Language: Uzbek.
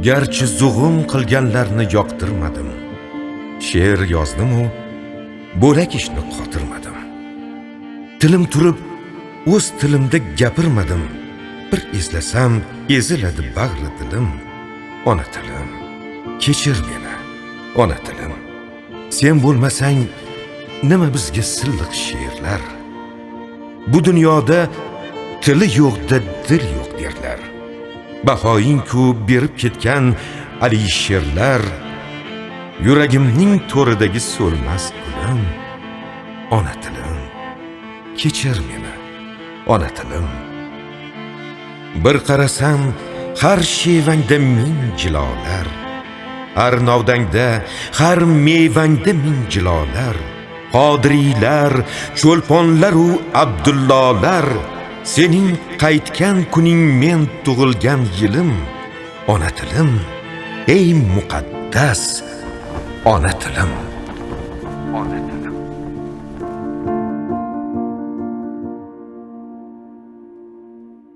Garchi zug'um qilganlarni yoqtirmadim. She'r yozdim-u, bo'lak ishni qotirmadim. Tilim turib, o'z tilimda gapirmadim. Bir eslasam, eziladi bag'ri dilim. Ona tilim, kechir meni, ona tilim. Sen bo'lmasang, nima bizga silliq she'rlar? Bu dunyoda tili yo'qda dil yo'q derlar. Bahoying-ku berib ketgan Alisherlar, yuragimning to'ridagi so'lmas gulim. Ona tilim, kechir meni, ona tilim. Bir qarasam, har shevangda ming jilolar, har novdangda, har mevangda ming jilolar. Qodiriylar, Cho'lponlar u Abdullolar, sening qaytgan kuning men tug'ilgan yilim. Ona tilim, ey muqaddas ona tilim. Ona tilim.